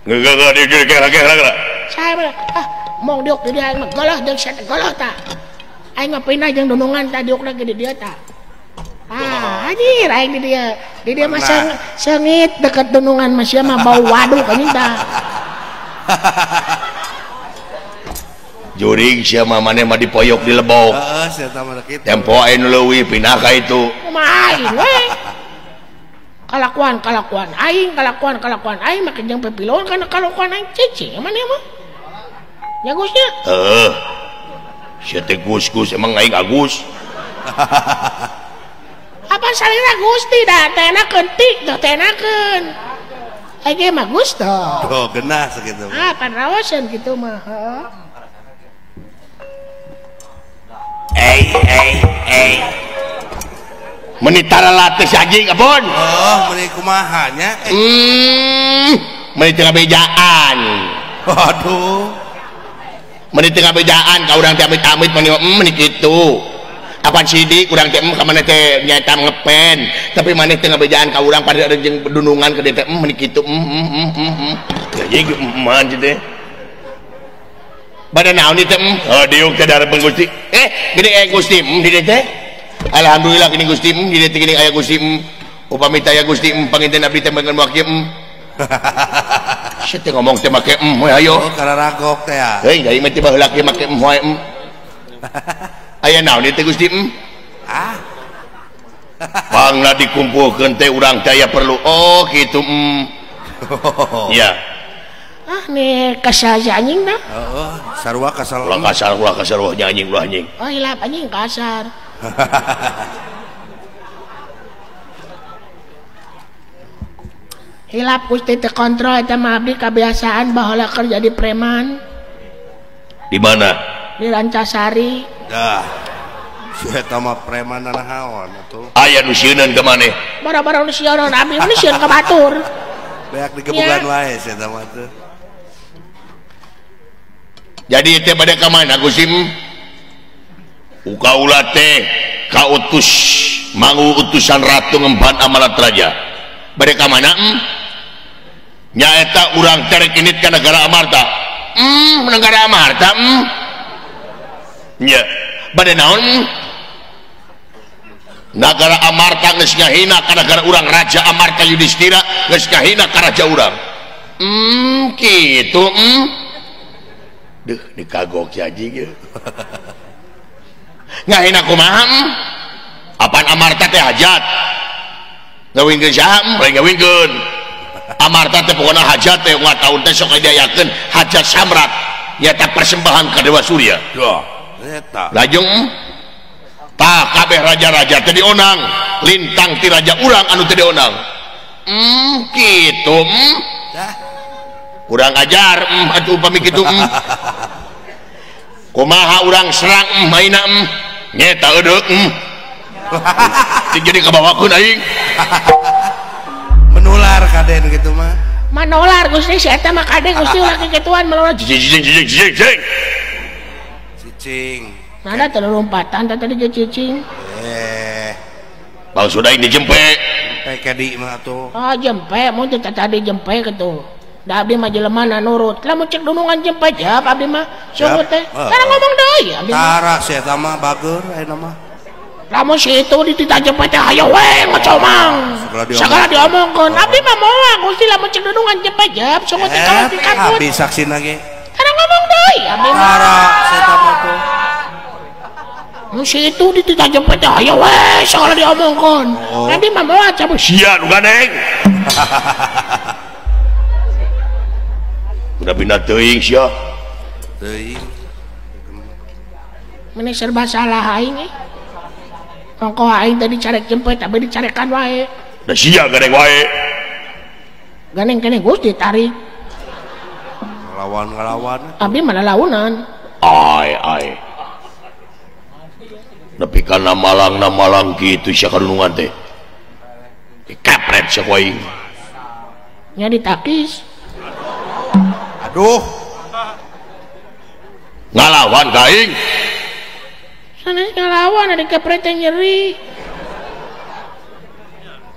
Geugeuh di kela-kela. Saya ah mong diuk di dieu aing mah goloh jeung sia teh goloh tah. Aing mah pindah jeung dunungan tah diukna ge di dieu tah. Ah, anjir aing di dieu. Di dieu mah seungit deket dunungan mah sia mah bau waduk anjing tah. Juring sia mah maneh mah dipoyok di lebok. Heeh, sia mah kitu. Tempo aing nu leuwih pindah ka itu. Kumaha aing we? Kalakuan aing, kalakuan aing make jeung pepiloan kana kalakuan aing cicing maneh mah. Nya Gusnya? Heeh. Sia teh Gus-gus emang aing Agus. Apa salira Gusti da tenakeun ti teu tenakeun. Aing mah Gus toh. Oh, genah sakitu. Ah, pan raoseun kitu mah, heeh. Ei. Meni tara latih si anjing abon. Oh, meni kumaha nya? Meni teu ngabejaan. Waduh. Meni teu ngabejaan ka urang teh amit-amit meni meni kitu. Apan sidik urang teh ka maneh teh nyaeta ngepen, tapi maneh teu ngabejaan ka urang pada jeung dunungan ka dieu teh meni kitu. Anjing man teh. Bada naon ieu teh? Oh, diuk teh dareupkeun Gusti. Gini aya Gusti di dieu teh. Alhamdulillah gini Gusti di dieu teh gini aya Gusti. Upami teh aya Gusti panginten abdi teh mangan wakil. Sia teh ngomong teh make we ayo. Oh, kararagok teh ya. Heuy, da ieu mah teh baheula ge make wae. Aya naon ieu teh Gusti? Ah. Pangna dikumpulkeun teh urang teh aya perlu. Oh, kitu. Ya. Ah, nih kasar si anjing dah. Heeh, sarua kasar. Ulah kasar nya anjing ulah anjing. Oh, hilap anjing kasar. Hilap Gusti teu kontrol eta mah abdi kebiasaan baheula keur jadi preman. Di mana? Di Rancasari. Dah. Si eta mah preman naon atuh. Aya nu sieuneun ka maneh. Bara-bara nu sieuneun abdi nu sieun ka batur. Beak digebugan wae si eta mah tuh. Jadi teh pada ka mana Gusti? Ukaula teh kautus mangu utusan ratu ngemban amalat raja. Bade ka mana? Nyaeta urang terek init ka negara Amarta. Negara Amarta. Nya, bade naon? Nagara Amarta geus ngahina ka nagara urang, Raja Amarta Yudhistira geus ngahina ka raja urang. Kitu. Duh, dikagok si anjing ieu. Ngahina kumaha? Apan Amarta teh hajat. Ngawinkeun saha? Lain ngawinkeun. Amarta teh pokona hajat teh unggal taun teh sok diayakeun hajat samrat, nyaeta persembahan ka Dewa Surya. Duh, eta. Lajeng tah kabeh raja-raja teh dionang, lintang ti raja urang anu teh dionang. Kitu. Kurang ajar atuh upami kitu. Kumaha urang serang maina nyeta eudeuk. Jadi kabawakeun aing. Menular kaden kitu mah. Manolar Gusti si eta mah kaden Gusti ulah kikituan menular. Cicing cicing cicing. Cicing. Nada teu lompatan teh tadi ge cicing. Maksud aing dijempe. Jempe kadi mah atuh. Ah jempe mun teu tadi jempe kitu. Da abdi mah jelema na nurut. Lamun cek dunungan jempe jap abdi mah sungguh teh. Tara ngomong deui abdi mah. Tara si eta mah bager ayeuna mah. Lamun si itu dititah jempe teh hayo we ngocomang. Segala diomongkeun. Abdi mah moal Gusti lamun cek dunungan jempe jap sungguh teh kalau dikatut. Abdi saksina ge. Tara ngomong deui abdi mah. Tara si eta mah tuh. Mun si itu dititah jempe teh hayo we segala diomongkeun. Abdi mah moal cabut. Sia nu gandeng. Udah pindah teuing sia. Teuing. Meni serba salah aing eh. Ongkoh aing tadi carek jempe tapi dicarekan wae. Da sia gandeng wae. Gandeng keneh Gusti tarik. Ngalawan-ngalawan. Abdi mah lalaunan. Ai ai. Nepi kana malang na malang kitu sia kadunungan teh. Dikapret sia ku aing. Nya ditakis. Aduh. Ngalawan ka aing. Sanes ngalawan ada kepret yang nyeri.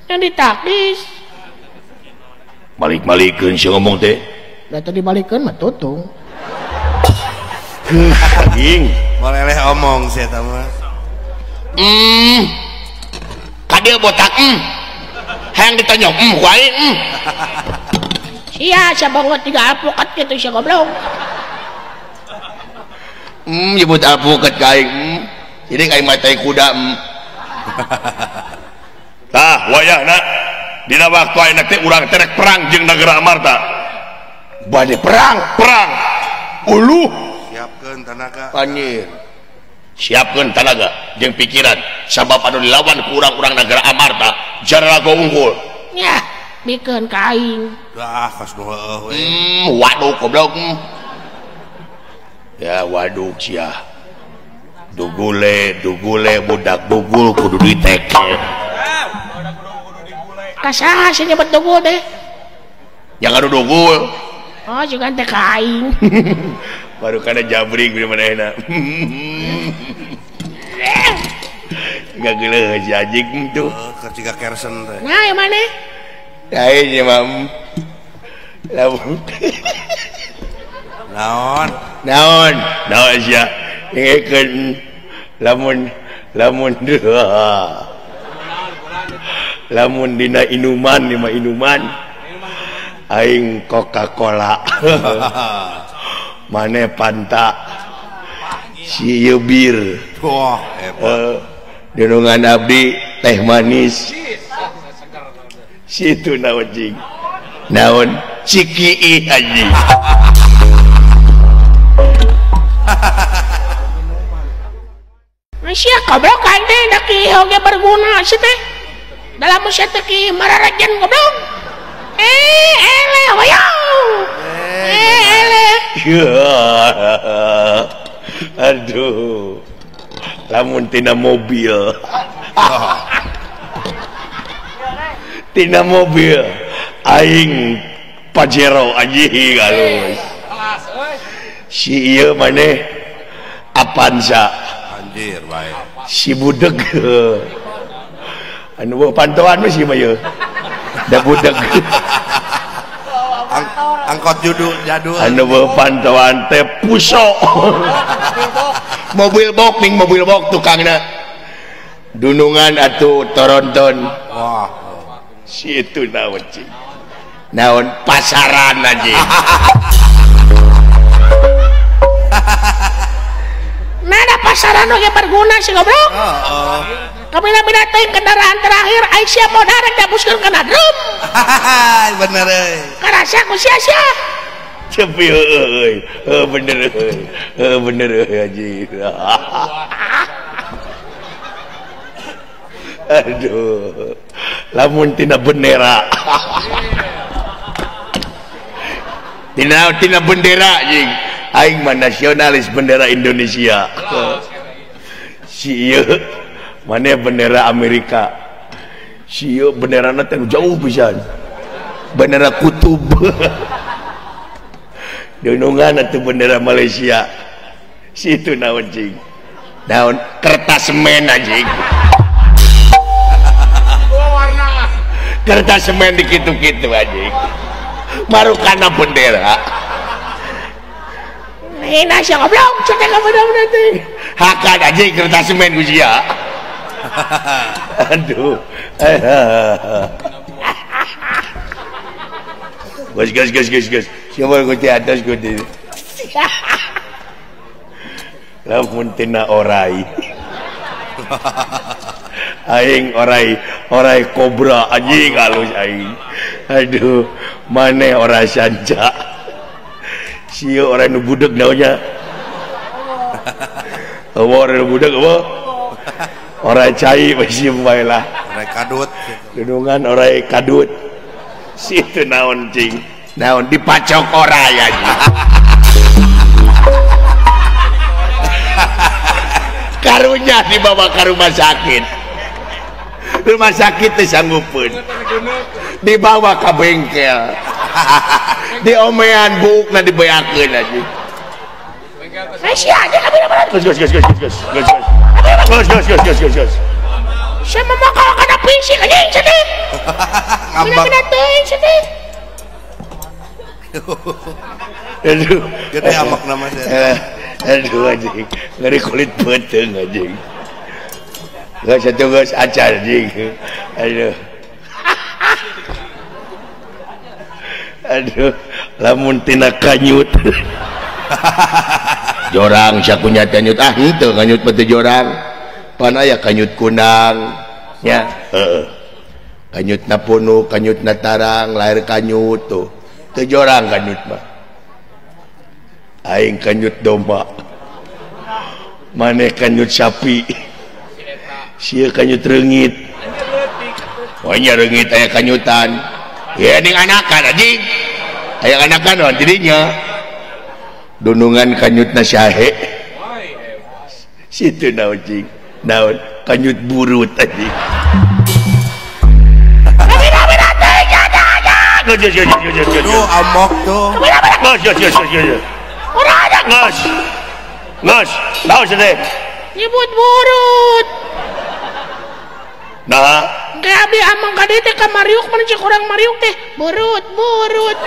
Yang ditakis. Malik-malikeun sia ngomong teh. Da teu dibalikeun mah tutung. Anjing, boleh omong sih eta mah. Ka dieu botak hayang ditonyok ku aing. Sia sia banget tiga alpukat kitu sia goblok. Nyebut alpukat ka aing. Jadi aing mah tai kuda. Tah wayahna dina waktu ayeuna teh urang teh rek perang jeung negara Amarta. Bade perang, perang. Uluh siapkeun tanaga. Anjir. Siapkeun tanaga jeung pikiran sabab anu dilawan ku urang-urang negara Amarta jararago unggul. Nyah, bikeun ka aing. Dah kos nu heueuh we. Waduh goblok. Ya waduh sia. Dugule, dugule budak dugul kudu diteke. Ka saha sih nyebut dugul teh? Yang anu dugul. Oh, juga teh ka aing. Baru kana jabring di manehna. Enggak geuleuh si anjing tuh. Keur ciga kersen teh. Nah, yang maneh? Lain ya, Mam. Lamun. Naon? Naon? Naon sia? Dengekeun lamun lamun lamun dina inuman lima inuman aing Coca-Cola. Mane Fanta si ieu bir. Wah, hebat. Dunungan abdi teh manis. Situ naon cing? Naon ciki anjing. Sia goblok aing teh da ki oge berguna sia teh. Dalam sia teh ki mararajan goblok. Eleh hoyong. Eleh. Aduh. Lamun tina mobil. Tina mobil aing Pajero anjing halus. Si ieu maneh Avanza. Anjir bae. Si budeg. Anu pantauan mah si mah ieu. Da budeg. Angkot judul jadul. Anu pantauan teh puso. Mobil bok ning mobil bok tukangna. Dunungan atuh toronton. Wah. Si itu naon cing? Naon pasaran anjing. Nah, ada pasaran oge berguna sih goblok. Heeh. Kabina-bina teuing kendaraan terakhir aing sia modar rek dihapuskeun kana drum. Bener euy. Karasa ku sia-sia. Cepi euy. Heuh bener euy. Heuh bener euy anjing. Aduh. Lamun tina bendera. Tina bendera anjing. Aing mah nasionalis bendera Indonesia. Si ieu maneh bendera Amerika. Si ieu benderana teh jauh pisan. Bendera kutub. Dunungan atuh bendera Malaysia. Si itu naon cing? Naon kertas semen anjing. Kertas semen dikitu-kitu anjing. Marukana bendera. Hina sia goblok, cetek ka bener-bener teh. Hakan anjing kertas semen ku sia. Aduh. Gas gas gas gas gas. Siapa ku di atas ku di. Lamun tina orai. Aing orai, orai kobra anjing halus aing. Aduh, maneh orai sanca. Sieu orai nu budeg naonnya. Eueuh orai nu budeg eueuh. Orai cai masih bae lah. Orai kadut. Dunungan orai kadut. Situ naon cing? Naon dipacok orai anjing. Karunya dibawa ke rumah sakit. Rumah sakit teh sanggupeun. Dibawa ke bengkel. Diomean buukna dibeakeun anjing. Sia aja kabina-bina. Gus gus gus gus gus gus. Gus gus gus gus gus gus. Sia mah kalau kana fisik anjing sia teh. Ngambang. Bina-bina teuing sia teh. Aduh, gede amak nama saya. Aduh anjing, ngeri kulit beuteung anjing. Geus atuh geus acar anjing. Aduh. Aduh, lamun tina kanyut. Jorang sakunya kanyut ah henteu kanyut mah teu jorang. Pan aya kanyut kunang nya. Heeh. Kanyutna punuk, kanyutna tarang, lahir kanyut tuh. Teu jorang kanyut mah. Aing kanyut domba. Maneh kanyut sapi. Sia kanyut reungit. Oh nya reungit aya kanyutan. Ya ning anakan anjing. Aya anakan naon jadinya. Dunungan kanyutna sahe. Situ naon cing? Naon kanyut burut anjing. Tuh amok tuh. Nges. Nges. Naon teh? Nyebut burut. Nah, kayak abdi amang ka dieu teh ka mariuk mun cek urang mariuk teh burut burut.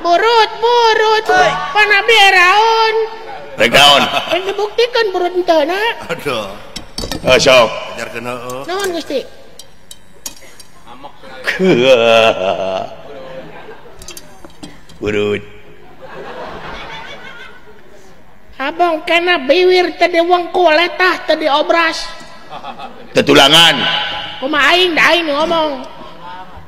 Burut burut. Pan abdi eraon. Rek naon? Rek dibuktikeun burut henteu na. Aduh. Heuh sok. Ajarkeun heueuh. Naon Gusti? Amok. Burut. Abang kena biwir tadi wengku letah tadi obras. Tetulangan. Kumaha aing da aing ngomong.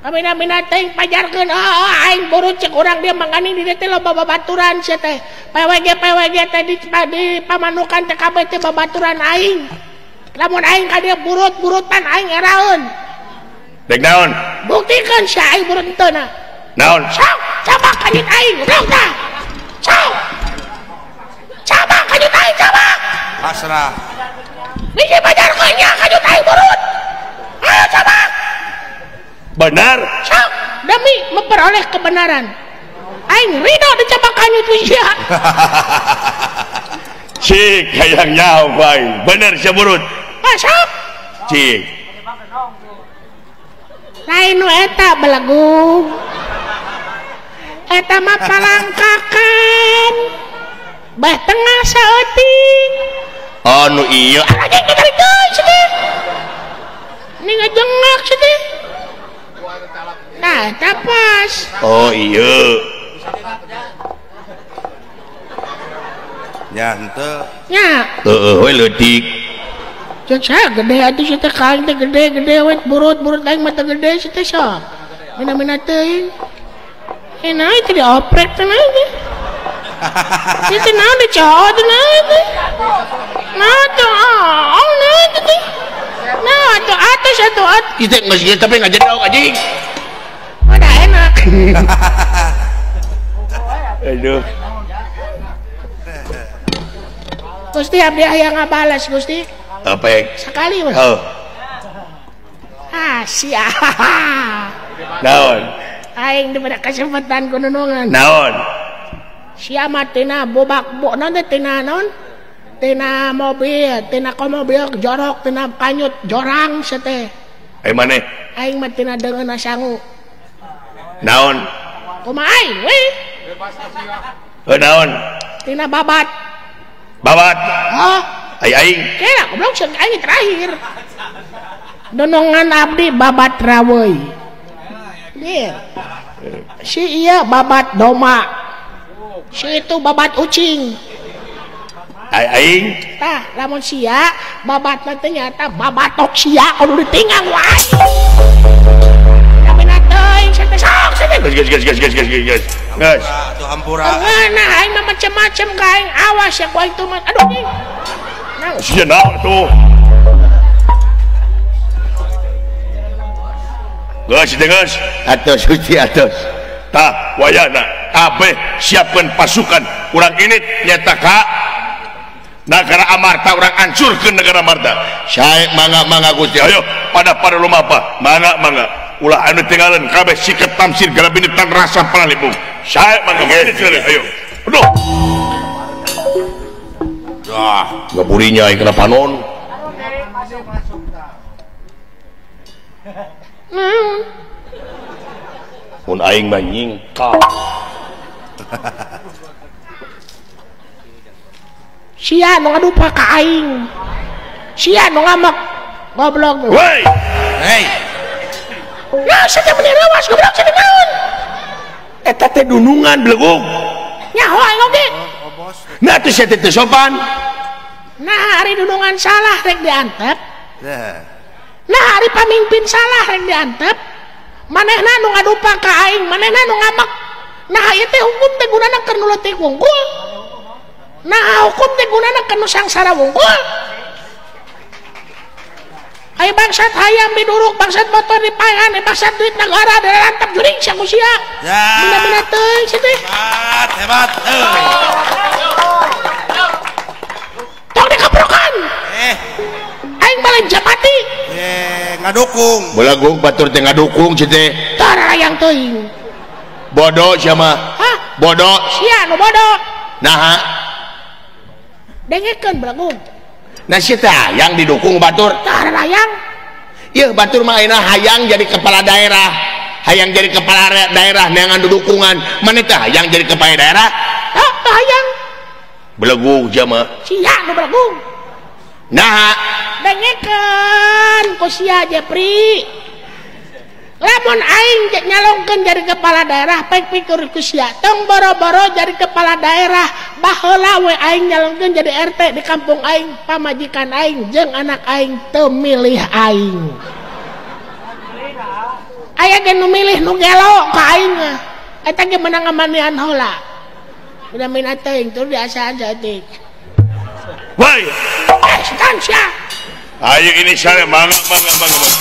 Kamina-mina teuing pajarkeun oh, aing burut cek urang dia mangkaning di dieu teh loba babaturan sia teh. PWG PWG teh di pamanukan teh kabeh teh babaturan aing. Lamun aing ka dieu burut-burutan aing eraeun. Dek naon? Buktikeun sia aing burut henteu na. Naon? Sok, coba kanyut aing, goblok tah. Sok. Coba kanyut aing, coba. Pasrah. Biji pajarkeun nya kanyut aing burut. Ayo coba. Benar. Sok, demi memperoleh kebenaran. Aing ridho dicabak kanyut sia. Cik hayang nyaho aing. Bener sia burut. Ah, sok. Cik. Lain nu eta belagu. Eta mah palangkakan. Bah tengah saeuting. Oh nu ieu. Anjing ditarik deui sia teh. Ini ngejengak sia teh. Nah, eta pas. Oh iya. Nya henteu. Nya. Heeh we leutik. Cek saya gede atuh sia teh ka aing teh gede-gede we burut-burut aing mah teh gede sia teh sok. Mina-mina teuing. Naon itu dioprek teh naon teh. Ieu teh naon dicowok teh naon teh. Naon tuh oh naon teh. Nah atuh atas atuh at. Ieu teh geus ieu tapi ngajedog anjing. Udah enak. Aduh. Gusti abdi hayang ngabales Gusti. Apa? Sekali we. Oh. Ah sia. Naon? Aing diberi kesempatan ku nunungan. Naon? Sia mah tina bobak bo naon teh tina naon? Tina mobil, tina komobil jorok, tina kanyut jorang sia teh. Ai maneh? Aing mah tina deungeunna sangu. Naon? Kumaha aing we? Heuh naon? Tina babat. Babat? Hah? Ai aing. Kela goblok ceuk aing terakhir. Donongan abdi babat raweuy. Iya. Si iya babat doma. Si itu babat ucing. Ai aing. Tah, lamun sia babat mah teh nyata babatok sia kudu ditinggang wae. Namina teuing sia teh sok sia teh. Geus geus geus geus geus geus. Geus. Tuh hampura. Nah, aing mah macem-macem ka aing awas ya ku aing tuh mah. Aduh anjing. Naon? Sia naon tuh? Geus teh geus. Atos suci atos. Tah wayana kabeh siapkeun pasukan urang ini nyata ka negara Amarta urang hancurkeun negara Amarta. Sae mangga-mangga Gusti. Ayo pada pada lumapa mangga-mangga ulah anu tinggalan kabeh siket tamsir garabinitan rasa panalipung. Sae mangga ayo. Aduh. Wah, ngaburinya aing kena panon. Naon? Mun aing mah nyingkap. Sia nu ngadupa ka aing. Sia nu ngamek goblok. Woi. Hei. Ya sia teh meni rawas goblok sia naon? Eta teh dunungan belegug. Nyaho aing oge. Nah teh sia teh teu sopan. Nah ari dunungan salah rek diantep. Nah. Nah ari pamimpin salah rek diantep. Manehna nu ngadupa ka aing, manehna nu ngamek. Nah ieu teh hukum teh gunana keur nu leutik wungkul. Nah hukum teh gunana keur nu sangsara wungkul. Ai bangsat hayam diduruk, bangsat motor dipaehan, bangsat duit negara dirantep juring sia ku sia. Mina-mina teuing sia teh. Hebat, hebat. Tong dikeprokan. Aing mah lain japati. Ngadukung. Belegug batur teh ngadukung sia teh. Tah hayang teuing. Bodoh sia mah. Hah? Bodoh. Sia nu bodoh. Naha? Dengekeun belegug. Nah sia teh hayang didukung batur. Tah hayang. Ieu batur mah ayeuna hayang jadi kepala daerah. Hayang jadi kepala daerah neangan dukungan. Maneh teh hayang jadi kepala daerah? Hah, tah hayang. Belegug sia mah. Sia nu belegug. Naha? Dengekeun ku sia Jepri. Lamun aing nyalongkeun jadi kepala daerah pek pikir ku sia. Tong boro-boro jadi kepala daerah, baheula we aing nyalongkeun jadi RT di kampung aing, pamajikan aing jeung anak aing teu milih aing. Aya ge nu milih nu gelo ka aing mah. Eta ge meunang ngamanian heula. Udah mina teuing tur diasaan saeutik. Woi, setan sia. Ayo ini saya mangga mangga mangga.